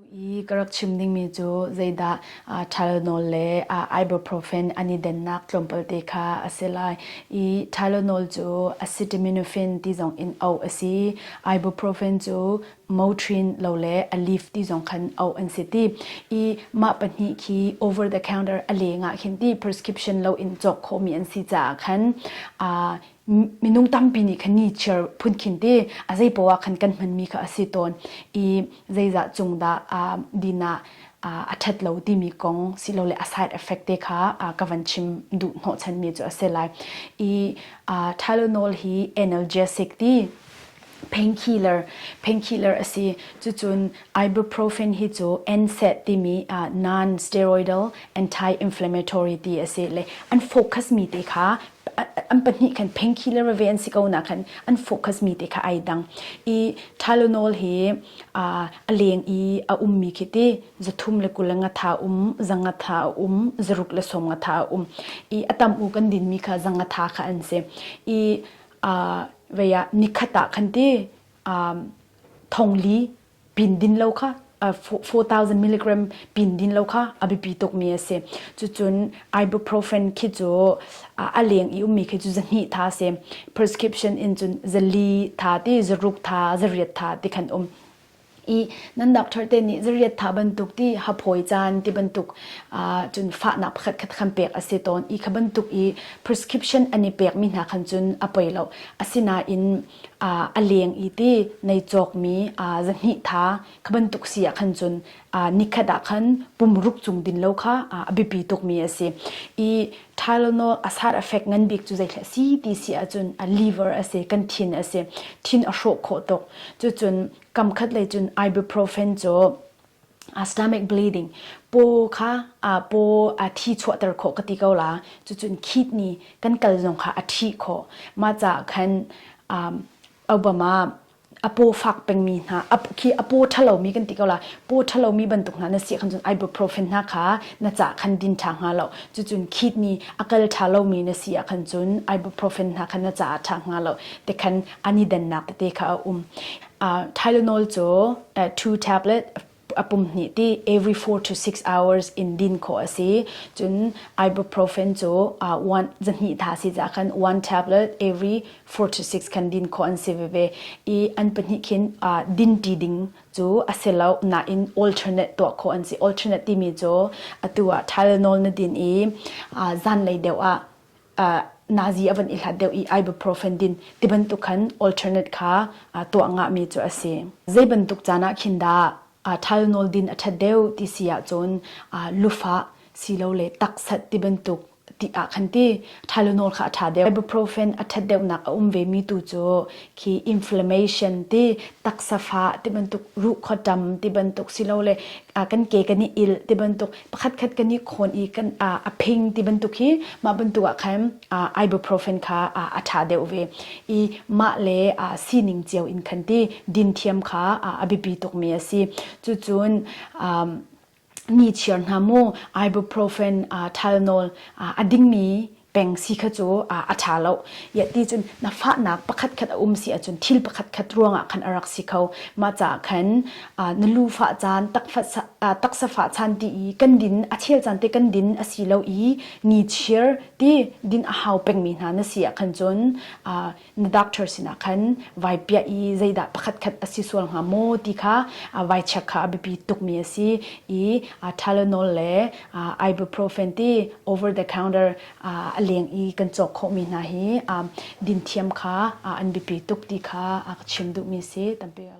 I ka rak chim dingmi cu zeidah Tylenol le ibuprofen an i dennak tlawmpal te kha a si lai. I Tylenol cu acetaminophen ti zong in auh a si. Ibuprofen cu Motrin lo le Aleve ti zong khan auh an si ti. I mah pahnih khi over the counter a leng ah khin ti prescription lo in cawk khawhmi an si caah khan minung tampi nih khan ni chiar phun khin ti a zei poah khan kan hmanmi kha a si tawn i zeizah cung dah din ah a ṭhat lo timi kong silole a side effect te kha ka van chim duh hnawhchanmi cu a si lai i Tylenol hi analgesic ti painkiller painkiller a si cucun ibuprofen hi cu NSAID timi non-steroidal anti-inflammatory ti a si le an focus mi te kha an pahnih khan painkiller veve an si ko na khan an focus mi te kha ai dang i Tylenol hi a leng i a ummi khi ti zathum le kul nga tha um zanga tha um zaruk le som nga tha um i atam u kan din mi kha zanga tha kha an si i veya nikhat ah khan ti thongli pin din lo kha 4000 milligram pin din lo kha a biapi tukmi a si. Cucun ibuprofen khi cu a leng i ummi khi cu zahnih tha si. Prescription in cun zali tha ti, zaruk tha, zariat tha ti khan um. I nan doctor te nih zariat tha bantuk ti haphawi caan ti bantuk cun fahnak pakhat khat khan pek a si tawn. I kha bantuk i prescription an i pekmi hna khan cun a poi lo. Asinain a leng i ti nei cawkmi zahnih tha kha bantuk si ah khan cun nikhat ah khan pumruk cung din lo kha a biapi tukmi a si. I Tylenol a side effect ngan bik cu zeithla si ti si ahcun a liver a si, kan thin a si. Thin a hrawh khawh tuk. Cucun kam khat lei cun ibuprofen cu stomach bleeding paw kha paw a thi chuahter khawh ka ti ko la cucun kidney kan kal zong kha a ṭhih khawh mah caah khan Obama a paw fak pengmi hna khi a paw ṭhalomi kan ti ko la paw ṭhalomi bantuk hna na si khan cun ibuprofen hna kha na ca khan din ṭha hnga lo cucun kidney a kal ṭha lomi na si ah khan cun ibuprofen hna khan na ca a ṭha hnga lo te khan an i dannak tete kha a um Tylenol cu two tablet a pum hnih ti every 4 to 6 hours in din khawh a si. Cun ibuprofen cu one zahnih tha si ca khan one tablet every 4 to 6 khan din khawh an si veve. I an pahnih khin din ti ding cu a si lo nain alternate tuah khawh an si. Alternate timi cu atu ah Tylenol na din i zanlei deuh ah nazi a van i hlat deuh i ibuprofen din ti bantuk khan alternate kha tuah ngahmi cu a si. Zei bantuk caan ah khin dah Tylenol din a ṭhat deuh ti si ahcun lufah silole taksat ti bantuk ti ah khan ti Tylenol kha a ṭha deuh. Ibuprofen a ṭhat deuhnak a um vemi tu cu khi inflammation ti taksa fah ti bantuk ruhkhaw ti bantuk silole kan ke kan i il ti bantuk pakhat khat kan i khawn i kan a phing ti bantuk hi mah bantuk ah khan ibuprofen kha a ṭha deuh ve i mah le sining cio in khan ti din thiam kha a biapi tukmi a si cucun ni chiar hna mu ibuprofen Tylenol a dingmi peng si kha cu a ṭha lo. Ya ti cun na fahnak pakhat khat a um si ahcun thil pakhat khat ruangah khan a rak si kho. Mah caah khan na lu fah caan, taksa fah caan ti i kan din a chel caan te kan din a si lo i ni chir ti din a hau pengmi hna na si ah khan cun na doctor sinah khan vai piah i zeidah pakhat khat a si sual hnga maw ti kha vai check kha a biapi tukmi a si i Tylenol le ibuprofen ti over the counter a leng i kan cawk khawhmi hna hi din thiam kha an biapi tuk ti kha ka chim duhmi si tampi.